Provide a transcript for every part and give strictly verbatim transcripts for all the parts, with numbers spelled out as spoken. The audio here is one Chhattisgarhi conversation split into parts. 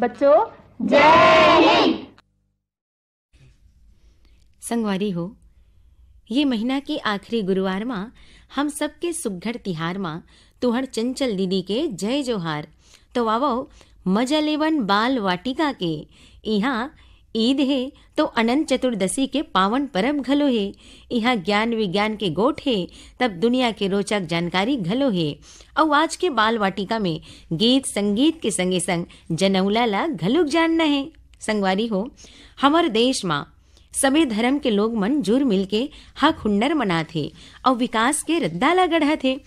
बच्चों, जय हिंद। संगवारी हो, ये महीना के आखिरी गुरुवार मा हम सबके सुग्घर तिहार मा तुहर चंचल दीदी के जय जोहार। तो आवव, मजा लेवन बाल वाटिका के। इहाँ ईद हे तो अनंत चतुर्दशी के पावन परब घलो हे। इहाँ ज्ञान विज्ञान के गोठ हे, तब दुनिया के रोचक जानकारी घलो हे। अउ आज के बाल वाटिका में गीत संगीत के संगे संग जनउला ला घलोक जानना हे। संगवारी हो, हमर देश मा सबे धर्म के लोग मन जुर मिल के हक हुन्नर मनात हे अउ विकास के रद्दा ला गढ़त हे।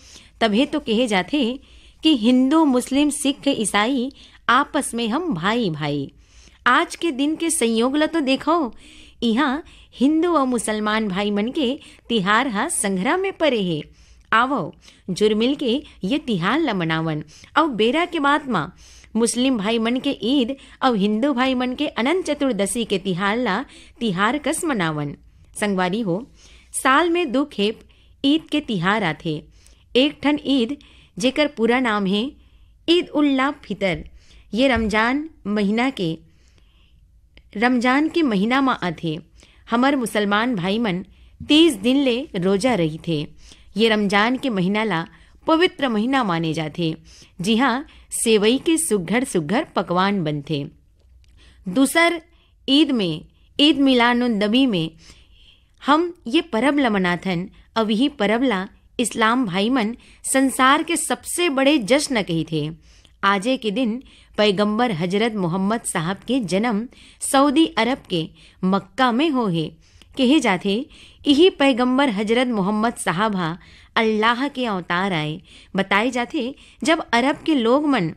तभे तो कहे जाथे कि हिंदू, मुस्लिम, सिख, ईसाई, आपस में हम भाई भाई। आज के दिन के संयोग ला तो देखो, इहाँ हिंदू अउ मुसलमान भाई मन के तिहार हा संघरा में परे हे। आवव, जुरमिल के ये तिहार ला मनावन। अउ बेरा के बाद मा मुस्लिम भाई मन के ईद अउ हिंदू भाई मन के अनंत चतुर्दशी के तिहार ला तिहार कस मनावन। संगवारी हो, साल में दू खेप ईद के तिहार आथे। एक ठन ईद, जेकर पूरा नाम हे ईद उल्ला फितर, ये रमजान महीना के, रमजान के महीना म आथे। हमर मुसलमान भाई मन तीस दिन ले रोजा रहिथे। ये रमजान के महीना ला पवित्र महीना माने जाथे, जिहाँ सेवई के सुघर सुघर पकवान बनथे। दूसर ईद में, ईद मिलानुन्नबी में हम ये परब ल मनाथन। अउ इही परब ला इस्लाम भाई मन संसार के सबसे बड़े जश्न कहिथे। आजे के दिन पैगंबर हजरत मोहम्मद साहब के जन्म सऊदी अरब के मक्का में होहे। कहे जाथे, इही पैगंबर हजरत मोहम्मद साहब हा अल्लाह के अवतार आए। बताए जाथे, जब अरब के लोग मन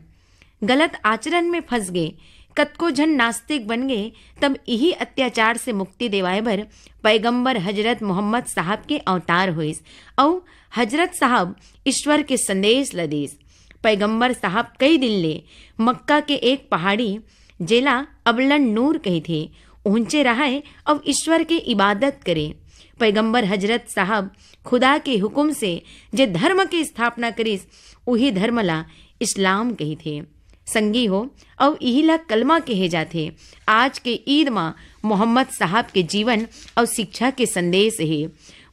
गलत आचरण में फंस गे, कतको झन नास्तिक बन गे, तब इही अत्याचार से मुक्ति देवाए बर पैगंबर हजरत मोहम्मद साहब के अवतार होइस। अउ हजरत साहब ईश्वर के संदेश ल दीस। पैगंबर साहब कई दिन ले मक्का के एक पहाड़ी, जेला अबलन नूर कहिथे, उहंचे रहय अउ ईश्वर के इबादत करे। पैगंबर हजरत साहब खुदा के हुकुम से जे धर्म के स्थापना करिस, उही धर्म ला इस्लाम कहिथे। संगी हो, अउ इही ला कलमा कहे जाथे। आज के ईद मा मोहम्मद साहब के जीवन अउ शिक्षा के संदेश हे।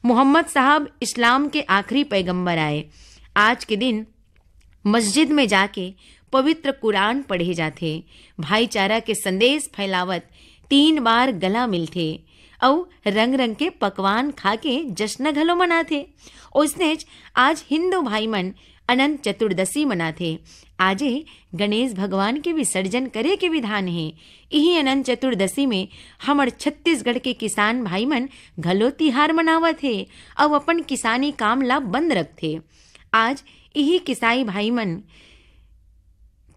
मोहम्मद साहब इस्लाम के आखिरी पैगंबर आए। आज के दिन मस्जिद में जाके पवित्र कुरान पढ़े जाथे, भाईचारा के संदेश फैलावत तीन बार गला मिलथे अउ रंग-रंग के पकवान खा के जश्न घलो मनाथे। ओइसनेच आज हिंदू भाई मन अनंत चतुर्दशी मनाथे। आजे गणेश भगवान के विसर्जन करे के विधान हे। इही अनंत चतुर्दशी में हमर छत्तीसगढ़ के किसान भाई मन घलो तिहार मनावत हे अउ अपन किसानी काम ला बंद रखथे। आज इही किसाई भाई मन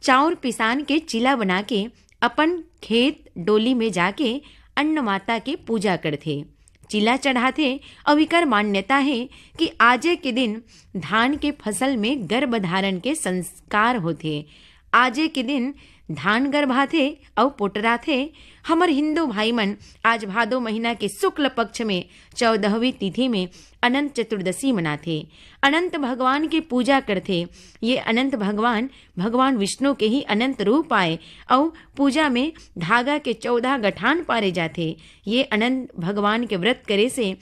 चाउर पिसान के चीला बना के अपन खेत डोली में जाके अन्न माता के पूजा करथे। चीला चढ़ाथे अउ इकर मान्यता हे कि आजे के दिन धान के फसल में गर्भ धारण के संस्कार होथे। आजे के दिन धान गर्भाथे अउ पोटराथे। हमर हिंदू भाई मन आज भादो महीना के शुक्ल पक्ष में चौदहवीं तिथि में अनंत चतुर्दशी मनाथे। अनंत भगवान के पूजा करथे। ये अनंत भगवान, भगवान विष्णु के ही अनंत रूप आए अउ पूजा में धागा के चौदह गठान पारे जाथे। ये अनंत भगवान के व्रत करे से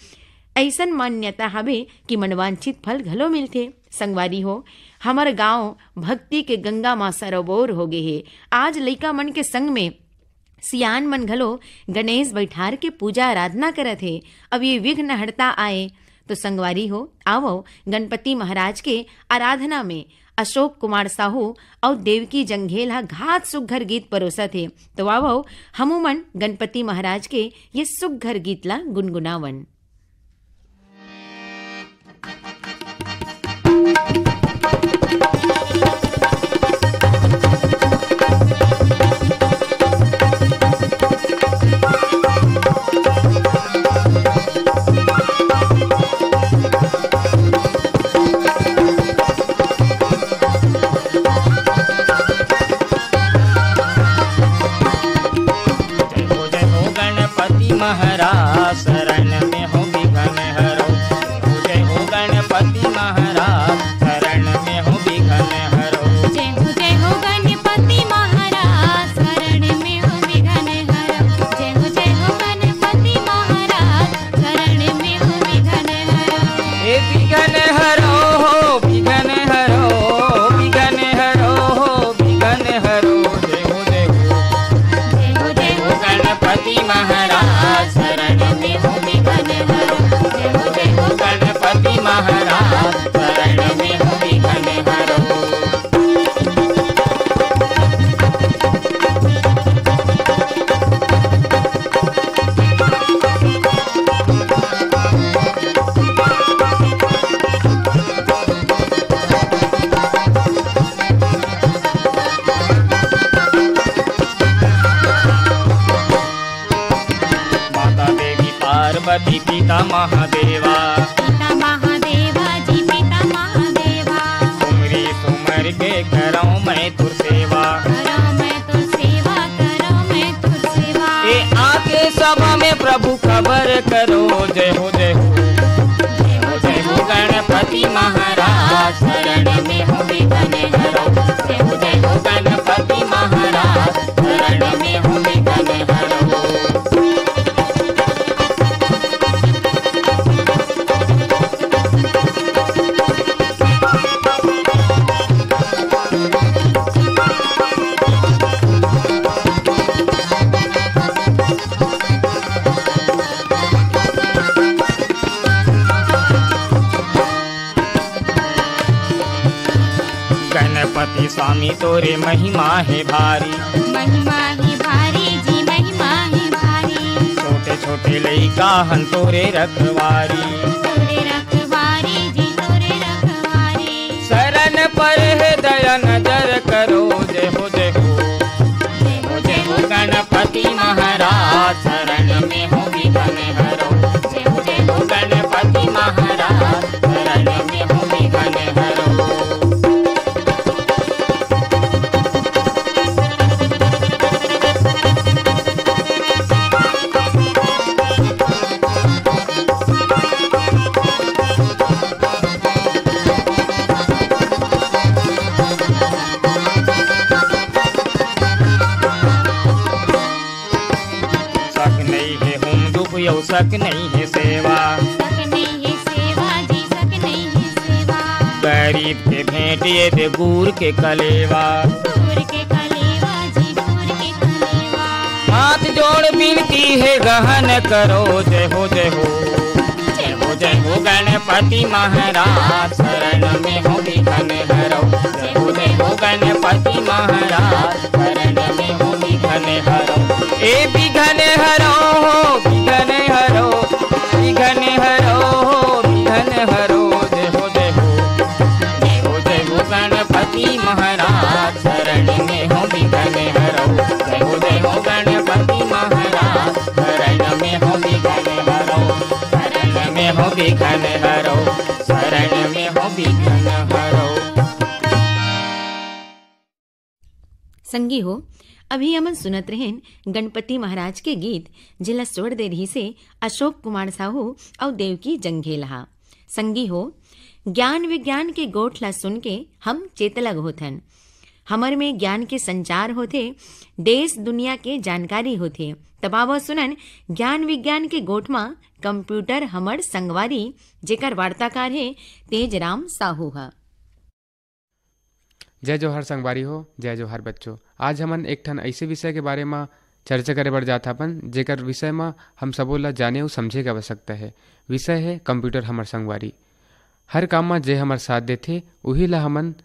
अइसन मान्यता हवे कि मनवांछित फल घलो मिलथे। संगवारी हो, हमर गांव भक्ति के गंगा मा सरोबोर हो गे हे। आज लइका मन के संग में सियान मन घलो गणेश बैठार के पूजा आराधना करत हे। अब ये विघ्न हरता आए, तो संगवारी हो, आवव गणपति महाराज के आराधना में अशोक कुमार साहू अउ देवकी जंघेल हा घात सुग्घर गीत परोसत हे। तो आवव, हमू मन गणपति महाराज के ये सुग्घर गीत ला गुनगुनावन। जय हो, जय हो गणपति महाराज, शरण में पिता महादेवा, पिता महादेवा जी, पिता महादेवा। सुमरी सुमर के करौं मैं तोर सेवा, करौं मैं तोर सेवा, करौं मैं तोर सेवा। ए आके सभा में प्रभु खबर करो, जय हो, जय हो। जय हो, जय हो गणपति महाराज, शरण में हो विघ्न हरो। जय हो, जय हो गणपति महाराज, शरण में हो विघ्न हरो। गणपति स्वामी तोरे महिमा हे भारी, महिमा हे भारी जी, महिमा हे भारी। छोटे छोटे लइका हन तोरे रखवारी, तोरे रखवारी जी, तोरे रखवारी। शरण पर हे दया नजर करो, जय हो, जय हो। जय हो, जय हो गणपति महाराज, शरण में हो विघ्न हरो। जय हो, जय हो गणपति महाराज, शरण में हो विघ्न हरो। सक नइ हे होम धूप अउ सक नइ हे सेवा, सक नइ हे सेवा जी, सक नइ हे सेवा। गरीब के भेंट ये दे गुर के कलेवा, गुर के कलेवा जी, गुर के कलेवा। हाथ जोड़ बिनती हे गहन करो, जय हो, जय हो। जय हो, जय हो गणपति महाराज, शरण में हो विघ्न हरो। जय हो, जय हो गणपति महाराज, शरण में हो विघ्न हरो। ए विघ्न हरो हो, विघ्न हरो, विघ्न हरो हो, विघ्न हरो। जय हो, जय हो। जय हो, जय हो गणपति महाराज, शरण में हो विघ्न हरो। जय हो, जय हो गणपति महाराज, शरण में हो विघ्न हरो। शरण में हो विघ्न हरो। शरण में हो विघ्न हरो। संगी हो, अभी हमन सुनत रहेन गणपति महाराज के गीत, जेला स्वर दे रहिसे अशोक कुमार साहू अउ देवकी जंघेल हा। संगी हो, ज्ञान विज्ञान के गोठ ला सुन के हम चेतलग होथन। हमर में ज्ञान के संचार होथे, देश दुनिया के जानकारी होथे। तब आवो सुनन ज्ञान विज्ञान के गोठ मा कंप्यूटर हमर संगवारी, जेकर वार्ताकार हे तेज राम साहू ह। जय जोहार संगवारी हो, जय जोहार बच्चों। आज हमन एक ठन ऐसे विषय के बारे म चर्चा करे बर जात हन, जेकर विषय म हम सबो ला जाने अउ समझे के आवश्यकता हे। विषय हे कंप्यूटर हमर संगवारी। हर काम म जे हमर साथ देथे, उही ला हमन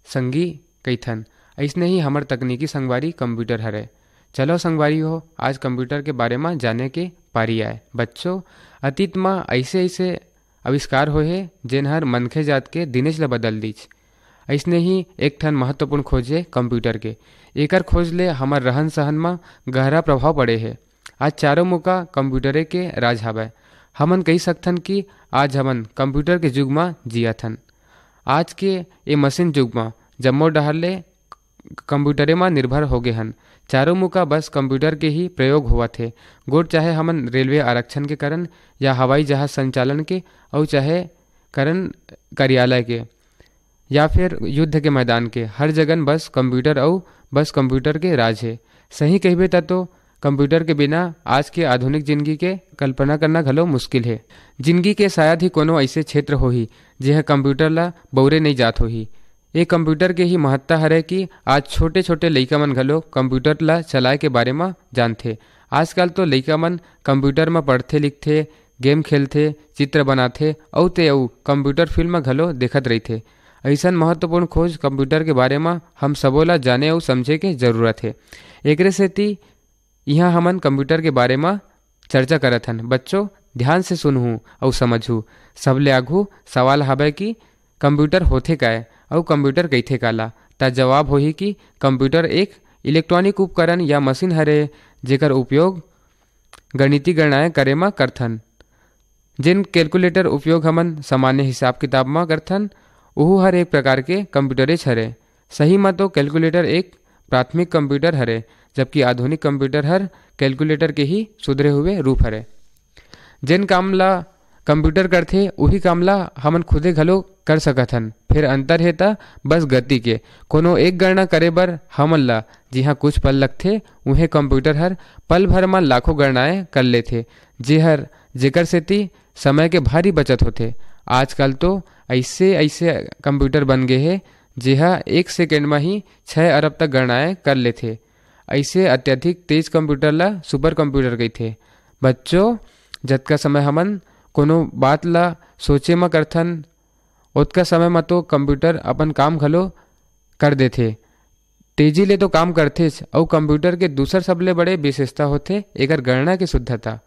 संगी कहिथन। अइसने ही हमर तकनीकी संगवारी कंप्यूटर हरे। चलो संगवारी हो, आज कंप्यूटर के बारे म जाने के पारी आय। बच्चों, अतीत म ऐसे-ऐसे आविष्कार होए हे, जेन हर मनखे जात के दिनेच ल बदल दीच। अइसने ही एक ठन महत्वपूर्ण खोज हे कंप्यूटर के। एकर खोज ले हमर रहन-सहन म गहरा प्रभाव पड़े हे। आज चारों मुका कंप्यूटरे के राज हवय। हमन कहि सकथन कि आज हमन कंप्यूटर के युग म जियत हन। आज के ए मशीन युग म जम्मो डहर ले कंप्यूटरे म निर्भर होगे हन। चारों मुका बस कंप्यूटर के ही प्रयोग होवत हे। गोठ चाहे हमन रेलवे आरक्षण के करन या हवाई जहाज संचालन के, अउ चाहे करन कार्यालय के या फिर युद्ध के मैदान के, हर जगन बस कंप्यूटर अउ बस कंप्यूटर के राज हे। सही कहिबे त तो कंप्यूटर के बिना आज के आधुनिक जिनगी के कल्पना करना घलो मुश्किल हे। जिनगी के शायद ही कोनो अइसे क्षेत्र होही, जेह कंप्यूटर ला बउरे नइ जात होही। ए कंप्यूटर के ही महत्ता हरय कि आज छोटे-छोटे लइका मन घलो कंप्यूटर ला चलाए के बारे म जानथे। आजकल तो लइका मन कंप्यूटर म पढ़थे लिखथे, गेम खेलथे, चित्र बनाथे, अउ ते अउ कंप्यूटर फिल्म घलो देखत रहिथे। अइसन महत्वपूर्ण खोज कंप्यूटर के बारे म हम सबो ला जाने अउ समझे के जरूरत हे। एकरे सेती इहाँ हमन कंप्यूटर के बारे म चर्चा करत हन। बच्चों, ध्यान से सुनहू अउ समझहू। सबले आघू सवाल हवय कि कंप्यूटर होथे काय अउ कंप्यूटर कहिथे काला? त जवाब होही कि कंप्यूटर एक इलेक्ट्रॉनिक उपकरण या मशीन हरे, जेकर उपयोग गणितीय गणनाएं करे म करथन। जेन कैलकुलेटर उपयोग हमन सामान्य हिसाब किताब म करथन, ओहू हर एक प्रकार के कंप्यूटरेच हरे। सही म तो कैलकुलेटर एक प्राथमिक कंप्यूटर हरे, जबकि आधुनिक कंप्यूटर हर कैलकुलेटर के ही सुधरे हुए रूप हरे। जेन काम ला कंप्यूटर करथे, उही काम ला हमन खुदे घलो कर सकत हन। फेर अंतर हे त बस गति के। कोनो एक गणना करे बर हमन ला जिहाँ कुछ पल लगथे, उहें कंप्यूटर हर पल भर म लाखों गणनाएं कर लेथे, जेहर, जेकर सेती समय के भारी बचत होथे। आजकल तो अइसे-अइसे कंप्यूटर बन गे हे, जेहा एक सेकंड म ही छह अरब तक गणनाएं कर लेथे। अइसे अत्यधिक तेज कंप्यूटर ला सुपर कंप्यूटर कहिथे। बच्चों, जतका समय हमन कोनो बात ला सोचे म करथन, ओतका समय म तो कंप्यूटर अपन काम घलो कर देथे। तेजी ले तो काम करथेच, अउ कंप्यूटर के दूसर सबले बड़े विशेषता होथे एकर गणना के शुद्धता।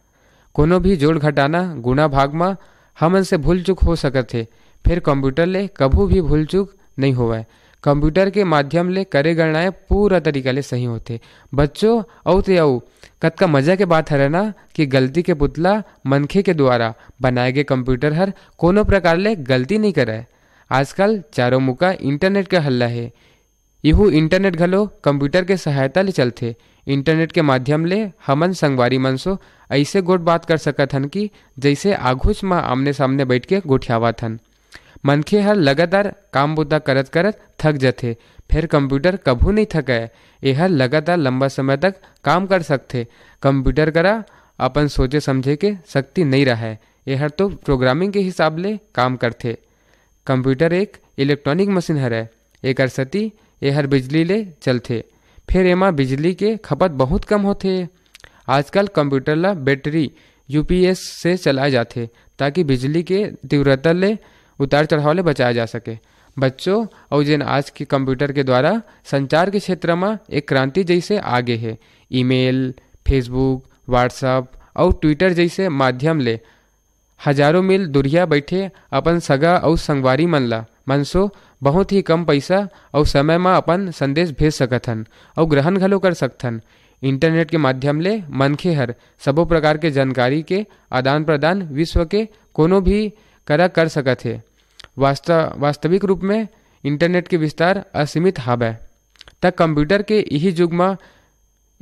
कोनो भी जोड़ घटाना, गुणा भाग म हमन से भूल चूक हो सकत हे, फेर कंप्यूटर ले कभू भी भूल चूक नइ होवय। कंप्यूटर के माध्यम ले करे गणनाएं पूरा तरीका ले सही होथे। बच्चों, अउ ते अउ कतका मजा के बात हरे ना कि गलती के पुतला मनखे के द्वारा बनाए गे कंप्यूटर हर कोनो प्रकार ले गलती नइ करय। आजकल चारों मुका इंटरनेट के हल्ला हे। इहू इंटरनेट घलो कंप्यूटर के सहायता ले चलथे। इंटरनेट के माध्यम ले हमन संगवारी मन सो अइसे गोठ बात कर सकत हन कि जइसे आघुच म आमने-सामने बइठ के गोठियावत हन। मनखे हर लगातार काम बूता करत-करत थक जथे, फेर कंप्यूटर कभू नइ थकय। एहर लगातार लंबा समय तक काम कर सकथे। कंप्यूटर करा अपन सोचे समझे के शक्ति नइ रहय। एहर तो प्रोग्रामिंग के हिसाब ले काम करथे। कंप्यूटर एक इलेक्ट्रॉनिक मशीन हरय, एकर सेती एहर बिजली ले चलथे। फेर एमा बिजली के खपत बहुत कम होथे। आजकल कंप्यूटर ला बैटरी, यूपीएस, से चलाए जाथे, ताकि बिजली के तीव्रता ले, उतार चढ़ाव ले बचाए जा सके। बच्चों, अउ जेन आज के कंप्यूटर के द्वारा संचार के क्षेत्र म एक क्रांति जइसे आ गे हे, ईमेल, Facebook, WhatsApp अउ Twitter जइसे माध्यम ले हजारों मील दुरिहा बइठे अपन सगा अउ संगवारी मन ला मनसो बहुत ही कम पइसा अउ समय म अपन संदेश भेज सकत हन अउ ग्रहण घलो कर सकथन। इंटरनेट के माध्यम ले मनखे हर सबो प्रकार के जानकारी के आदान प्रदान विश्व के कोनो भी करा कर सकत हे। वास्त-, वास्तविक रूप में इंटरनेट के विस्तार असीमित हावय, त कंप्यूटर के इही युग म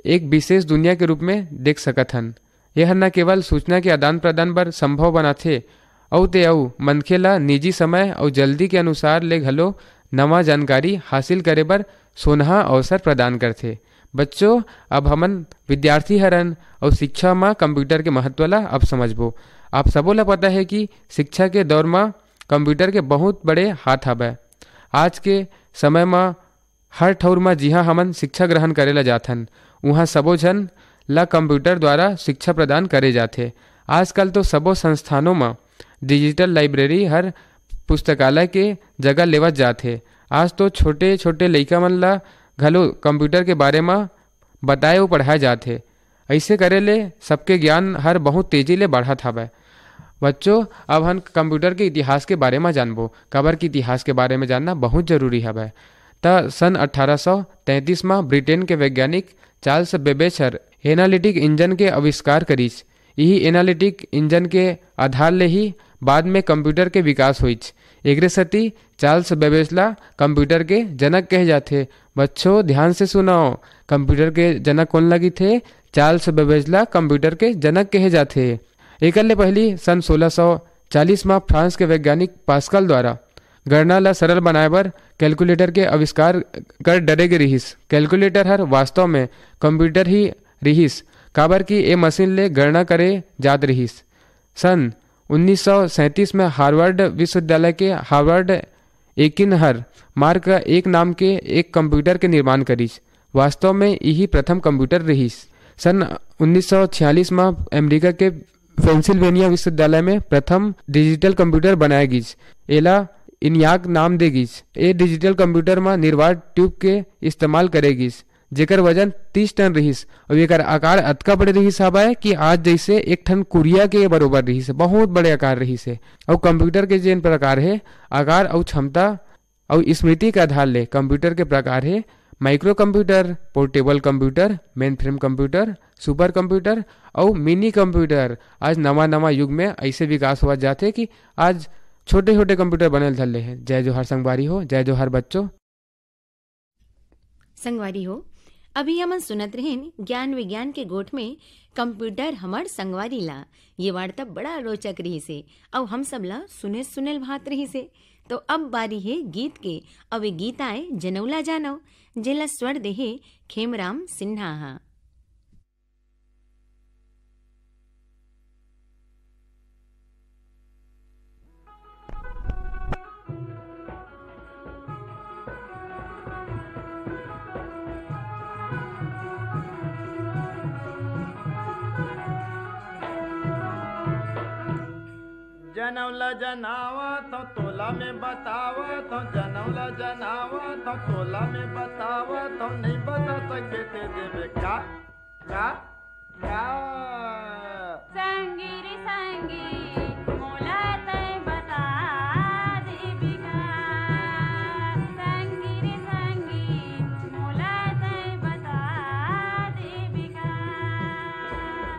एक विशेष दुनिया के रूप में देख सकत हन। यह न केवल सूचना के आदान प्रदान बर संभव बनाथे, अउ ते अउ मनखे ला निजी समय अउ जल्दी के अनुसार ले घलो नवा जानकारी हासिल करे बर सोनहा अवसर प्रदान करथे। बच्चों, अब हमन विद्यार्थी हरन अउ शिक्षा म कंप्यूटर के महत्व ला अब समझबो। आप सबो ला पता हे कि शिक्षा के दौर म कंप्यूटर के बहुत बड़े हाथ हवय। आज के समय म हर ठउर म जिहां हमन शिक्षा ग्रहण करे ला जाथन, उहां सबो झन ला कंप्यूटर द्वारा शिक्षा प्रदान करे जाथे। आजकल तो सबो संस्थानों म डिजिटल लाइब्रेरी हर पुस्तकालय के जगह लेवत जात हे। आज तो छोटे-छोटे लइका मन ला घलो कंप्यूटर के बारे म बताए अउ पढ़ाए जात हे। अइसे करे ले सबके ज्ञान हर बहुत तेजी ले बढ़त हावय। बच्चों, अब हम कंप्यूटर के इतिहास के बारे म जानबो, काबर कि इतिहास के बारे म जानना बहुत जरूरी हवय। त सन अठारह सौ तैंतीस म ब्रिटेन के वैज्ञानिक चार्ल्स बेबेज हर एनालिटिक इंजन के आविष्कार करिस। इही एनालिटिक इंजन के आधार ले ही बाद में कंप्यूटर के विकास होइच। एकरे सेती चार्ल्स बेबेज ला कंप्यूटर के जनक कहे जाथे। बच्चों, ध्यान से सुनव, कंप्यूटर के जनक कोन लगिथे? चार्ल्स बेबेज ला कंप्यूटर के जनक कहे जाथे। एकर ले पहिली सन सोलह सौ चालीस म फ्रांस के वैज्ञानिक पास्कल द्वारा गणना ला सरल बनाए बर कैलकुलेटर के आविष्कार कर डरे गे रिहिस। कैलकुलेटर हर वास्तव में कंप्यूटर ही रिहिस, काबर कि ए मशीन ले गणना करे जात रिहिस। सन उन्नीस सौ सैंतीस में हार्वर्ड विश्वविद्यालय के हार्वर्ड एकिन हर मार्क एक नाम के एक कंप्यूटर के निर्माण करिस। वास्तव में इही प्रथम कंप्यूटर रिहिस। सन उन्नीस सौ छियालीस में अमेरिका के पेंसिल्वेनिया विश्वविद्यालय में प्रथम डिजिटल कंप्यूटर बनाए गिस। एला इनियाक नाम दे गिस। ए डिजिटल कंप्यूटर म निर्वात ट्यूब के इस्तेमाल करे गिस, जेकर वजन तीस टन रिहिस अउ एकर आकार अतका बड़े रिहिस हवय कि आज जइसे एक ठन कुरिया के बरोबर रिहिस हे। बहुत बड़े आकार रिहिस हे। अउ कंप्यूटर के जेन प्रकार हे, आकार अउ क्षमता अउ स्मृति के आधार ले कंप्यूटर के प्रकार हे micro computer, portable computer, mainframe computer, super computer अउ मिनी कंप्यूटर। आज नवा नवा युग में ऐसे विकास होवत जाथे कि आज छोटे छोटे कंप्यूटर बनल धर ले हे। जय जोहार संगवारी हो, जय जोहार बच्चों। संगवारी हो, अभी हमन सुनत रहेन ज्ञान विज्ञान के गोठ में कंप्यूटर हमर संगवारी ला। ये वार्ता बड़ा रोचक रहिस हे, अउ हम सब ला सुने सुनेल भात रहिस हे। तो अब बारी हे गीत के, अउ ये गीत आए जनौला जानव, जेला स्वर देहे खेमराम सिन्हा हा। जनौला जनावत हूँ, तोला में बतावत हूँ, जनौला जनावत हूँ, तोला में बतावत हूँ, नहीं बता सकबे ते देबे का, का, का? संगी रे संगी, मोला तै बता देबे का। संगी रे संगी, मोला तै बता देबे का।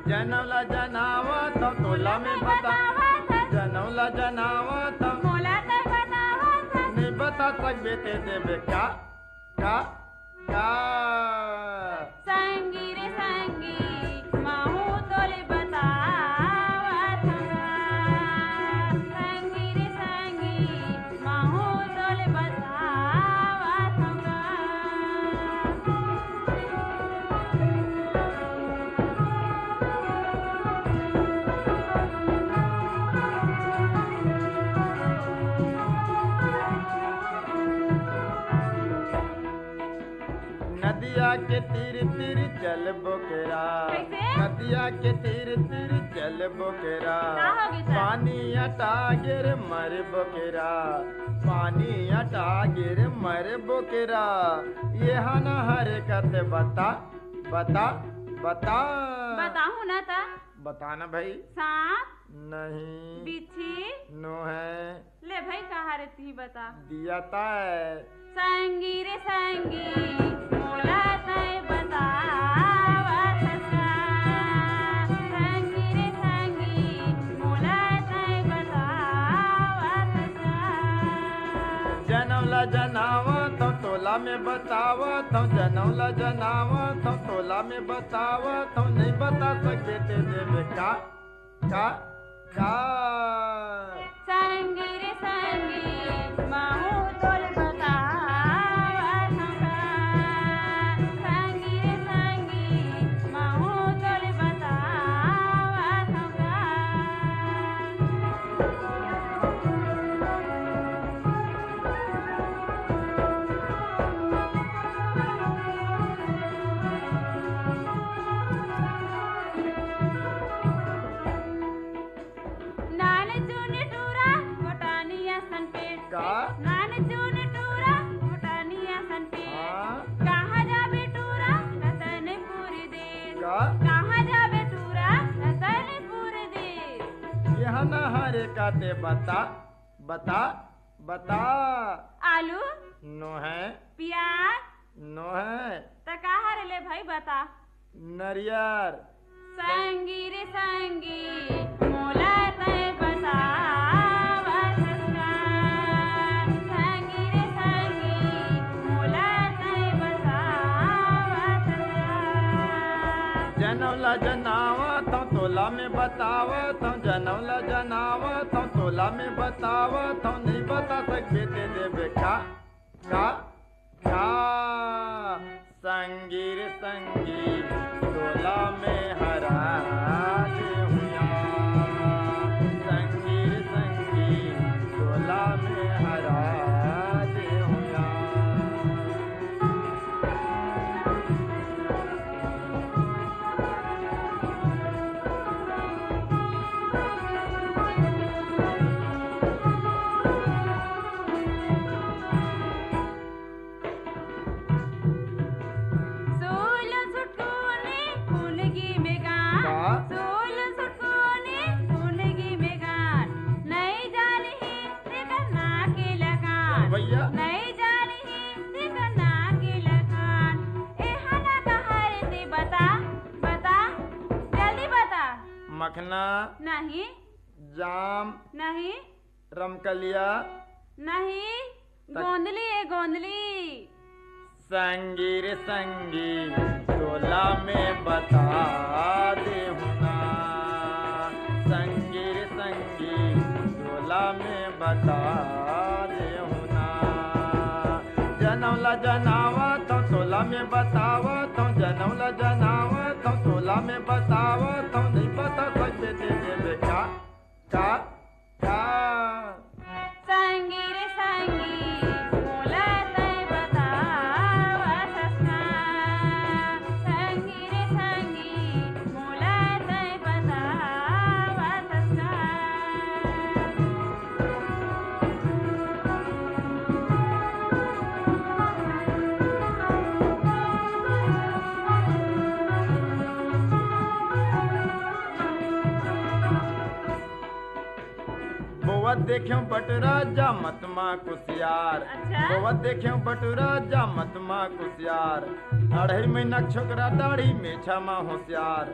जनौला जनावत हूँ, तोला में बतावत हूँ, जनौला जनावत हूँ, मोला तै बतावत हूँ, नहीं बता सकबे ते देबे का, का, का? संगी रे संगी, महू तोले बतावत हूँ। संगी रे संगी, महू तोले बतावत हूँ। नदिया के तीर तीर चल बोकरा, कैसे? नदिया के तीर तीर चल बोकरा, का हो गइस? पानी अटा गे रे मर बोकरा, पानी अटा गे रे मर बोकरा, ये हना हरे कते बता, बता, बता। बताहूँ ना ता। बता ना भाई। सांप? नहीं। बिच्छी? नो है। ले भाई, कहाँ रे, तुही बता। दिया ता है। संगी रे संगी, मोला तै बतावत हस का। संगी रे संगी, मोला तै बतावत हस का। जनौला जनावत हूँ, तोला में बतावत हूँ, जनौला जनावत हूँ, तोला में बतावत हूँ, नहीं बता सकबे ते देबे का, का, का? संगी रे संगी, महू तोल बतावत हूँ का। संगी रे संगी, महू तोल बतावत हूँ का। नान चुन टूरा, मोटानी असन पेट। का? नान चुन टूरा, मोटानी असन पेट। हाँ। कहाँ जाबे टूरा, रतनपुर देश। का? कहाँ जाबे टूरा, रतनपुर देश। ये हना हरे काते बता, बता, बता। आलू? नो है। प्याज? नो है। त का हरे ले भाई बता। नरियर। संगी रे संगी, मोला तै बतावत हस का। संगी रे संगी, मोला तै बतावत हस का। जनौला जनावत हूँ, तोला में बतावत हूँ, जनौला जनावत हूँ, तोला में बतावत हूँ, नहीं बता सकबे ते देबे का, का, का? संगी रे संगी, तोला में हरा दे हुया। संगी रे संगी, तोला में हरा दे हुया। सोलो सुटकोनी फुनगी में गान। का? सोलो सुटकोनी फुनगी में गान। नहीं जानी ही तेकर ना के लगान। भैया। नहीं जानी ही तेकर ना के लगान। मखना। नहीं। जाम। नहीं। रमकलिया। नहीं। त- गोंदली ए गोंदली। संगी रे संगी, तोला में बता देहूं ना। संगी रे संगी, तोला में बता देहूं ना। जनौला जनावत हूँ, तोला में बतावत हूँ, जनौला जनावत हूँ, तोला में बतावत हूँ, नहीं बता सकबे दे देबे का, का, का। संगी रे संगी, मोला तै बतावत हस ना। संगी रे संगी, मोला तै बतावत हस ना। बोवत देखेंव बटुरा जामत मा कुसियार। अच्छा। बोवत देखेंव बटुरा जामत मा कुसियार। अढ़ाई महीना के छोकरा दाढ़ी मेछा मा होशियार।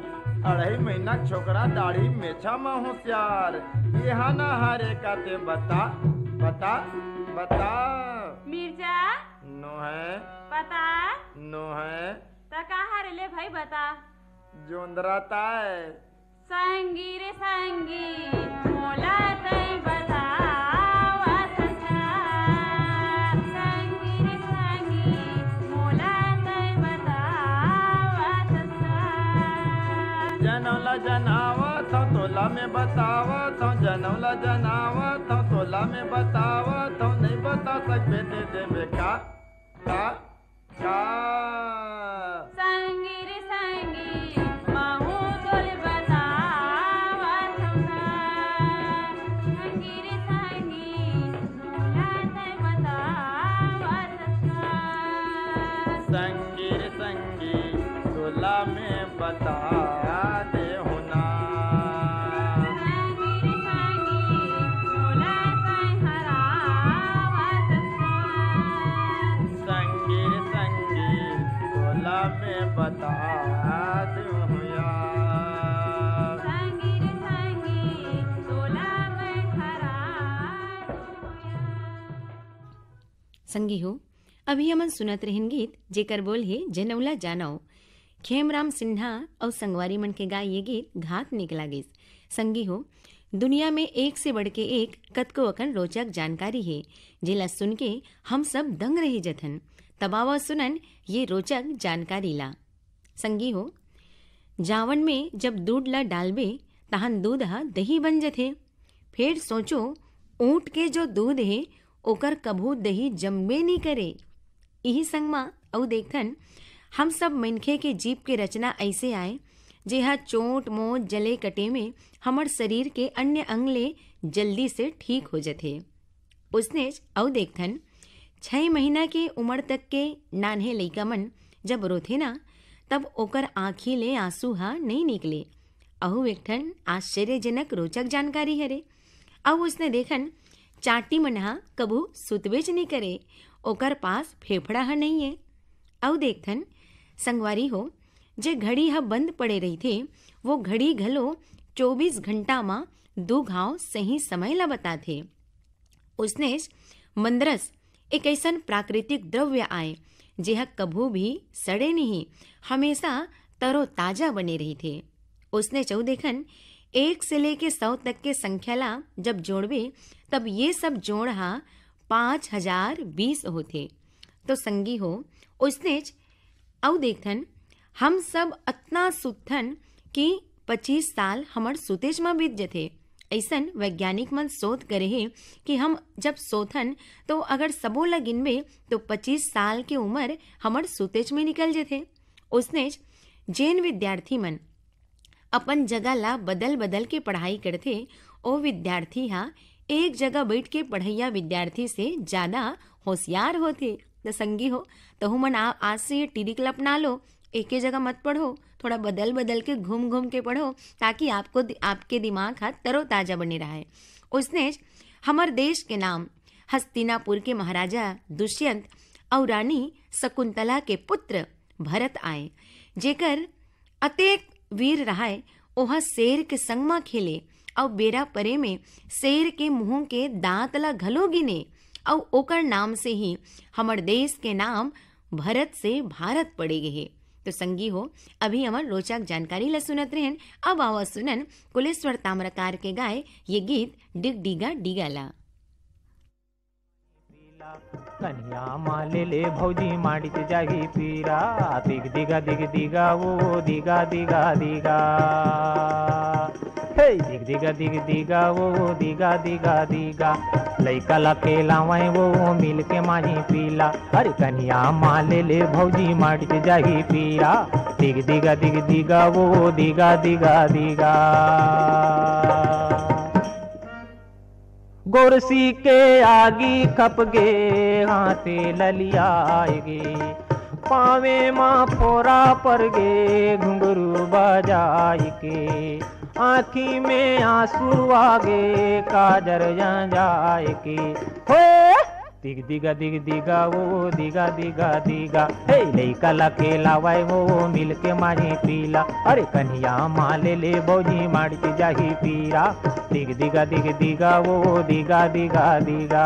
अढ़ाई महीना के छोकरा दाढ़ी मेछा मा होशियार। ये हा ना हरे का ते बता, बता, बता। मिर्चा। नो है। पता। नो है। त का हरे ले भाई बता। जोंदरा ताय। संगी रे संगी, मोला तै बतावत हस ना। संगी रे संगी, मोला तै बतावत हस ना। जनौला जनावत हूँ, तोला में बतावत हूँ, जनौला जनावत हूँ, तोला में बतावत हूँ, नहीं बता सकबे दे देबे का, का, का। संगी रे संगी, महूँ तोले बतावत हूँ ना। संगी रे संगी, मोला तै बतावत हस ना। संगी रे संगी, तोला में बता देहूं ना। संगी रे संगी, मोला तै हरावत हस ना। संगी रे संगी, तोला में बता देहूं यार। संगी रे संगी, तोला में हरावत हस ना। संगी हो, अभी हमन सुनत रहिन गीत, जेकर बोल हे जनौला जानव। खेमराम सिन्हा अउ संगवारी मन के गाय ये गीत घात निक लागिस। संगी हो, दुनिया में एक से बढ़ के एक कतको अकन रोचक जानकारी हे, जेला सुन के हम सब दंग रहि जथन। तब आवा सुनन ये रोचक जानकारी ला। संगी हो, जावन में जब दूध ला डालबे, तहन दूध ह दही बन जथे। फेर सोचो, ऊंट के जो दूध हे, ओकर कभू दही जमबे नी करे। इही संग मा अउ देखथन, हम सब मनखे के जीभ के रचना अइसे आय, जेहा चोट, मोच, जले, कटे में हमर शरीर के अन्य अंग ले जल्दी से ठीक हो जथे। उसनेच अउ देखथन, छह महीना के उमर तक के नान्हे लइका मन जब रोथे ना, तब ओकर आँखी ले आंसू हा नइ निकले। अहू एक ठन आश्चर्यजनक रोचक जानकारी हरे। अउ उसने देखन, चांटी मन हा कभू सुतबेच नइ करे, ओकर पास फेफड़ा हा नइ हे। अउ देखथन, संगवारी हो, जे घड़ी हा बंद पड़े रहिथे, वो घड़ी घलो चौबीस घंटा मा दू घांव सही समय ला बताथे। उसनेच मंदरस एक अइसन प्राकृतिक द्रव्य आय, जेह कभू भी सड़े नहीं, हमेशा तरोताजा बने रहिथे। उसनेच अउ देखन, एक से लेके सौ तक के संख्या ला जब जोड़बे, तब ये सब जोड़ हा पाँच हजार बीस होथे। तो संगी हो, उसनेच अउ देखथन, हम सब अतना सुतथन कि पच्चीस साल हमर सुतेच म बीत जथे। अइसन वैज्ञानिक मन शोध करे हे कि हम जब सोथन, तो अगर सबो ल गिनबे, तो पच्चीस साल के उमर हमर सुतेच में निकल जथे। उसनेच जेन विद्यार्थी मन अपन जगह ला बदल-बदल के पढ़ाई करथे, ओ विद्यार्थी हा एक जगह बइठ के पढ़इया विद्यार्थी से जादा होशियार होथे। त संगी हो, तहू मन आ-, आज से ये ट्रिक ला अपना लो, एके जगह मत पढ़ो, थोड़ा बदल-बदल के, घूम-घूम के पढ़ो, ताकि आपको दि-, आपके दिमाग हा तरोताजा बने रहय। उसनेच हमर देश के नाम हस्तिनापुर के महाराजा दुष्यंत अउ रानी शकुंतला के पुत्र भरत आय, जेकर अतेक वीर रहय, ओहा शेर के संग म खेले अउ बेरा परे में शेर के मुंह के दांत ला घलो गिने अउ ओकर नाम से ही हमर देश के नाम भरत से भारत पड़े गे हे। तो संगी हो, अभी हमर रोचक जानकारी ला सुनत रहेन। अब आवा सुनन कुलेश्वर ताम्रकार के गाए ये गीत डिगडिगा डिगा ला। कन्हिया मा ले ले भौजी माड़ित जाही पीरा। दिग दिगा दिग दिगा वो दिगा दिगा दिगा। हे दिग दिगा दिग दिगा वो दिगा दिगा दिगा। लइका ला खेलावै वो मिल के माही पीला। अरे कन्हिया मा ले ले भौजी माड़ित जाही पीरा। दिग दिगा दिग दिगा वो दिगा दिगा दिगा। गोरसी के आगी खप गे, हाथे ललियाए गे, पावे मा फोरा पर गे, घुंघरू बजाए के, आँखी में आंसू आगे, काजर जाए के। होए! दिग दिगा दिग दिगा वो दिगा दिगा दिगा। हे लइका ला खेलावै वो मिल के माही पीला। अरे कन्हिया मा ले ले भौजी माड़ित जाही पीरा। दिग दिगा दिग दिगा वो दिगा दिगा दिगा।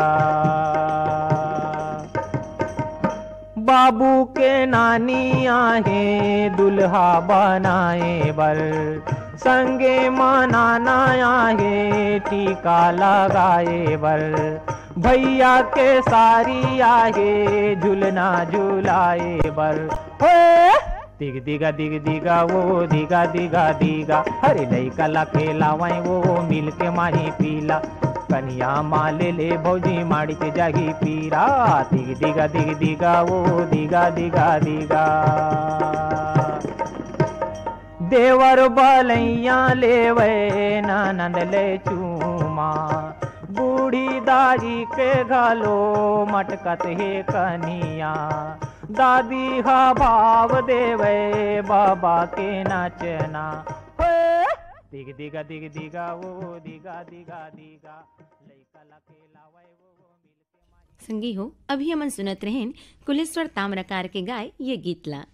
बाबू के नानी आहे दुल्हा बनाए बर, संगे मा नाना आहे टीका लगाए बर। भैया के सारी आहे झुलना झुलाए बर। होए! दिग दिगा दिग दिगा वो दिगा दिगा दिगा। अरे लइका ला खेलावै वो मिल के माही पीला। कन्हिया मा ले ले भौजी माड़ित जाही पीरा। दिग दिगा दिग दिगा वो दिगा दिगा दिगा। देवर बलैया लेवै ननद ले चूमा। बूढ़ी दाई के घलो मटकत हे कन्हिया। दादी हा भाव देवै बाबा के नचना। होए! दिग दिगा दिग दिगा वो दिगा दिगा दिगा। लइका ला खेलावै वो मिल के माही। संगी हो, अभी हमन सुनत रहेन कुलेश्वर ताम्रकार के गाय ये गीत ला।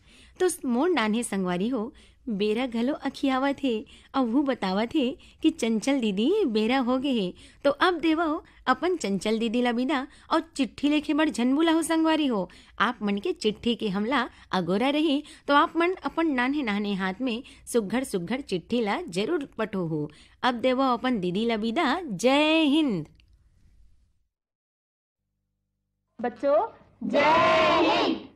तो मोर नान्हे संगवारी हो, बेरा घलो अखियावत हे, अउ वो बतावत हे कि चंचल दीदी, बेरा हो गे हे। तो अब देवव अपन चंचल दीदी ला बिदा अउ चिट्ठी लेखे बर झन भुलाहू संगवारी हो। आप मन के चिट्ठी के हमला अगोरा रही, तो आप मन अपन नान्हे नान्हे हाथ में सुग्घर सुग्घर चिट्ठी ला जरूर पठोहू। अब देवव अपन दीदी ला बिदा। जय हिंद। बच्चों, जय हिंद।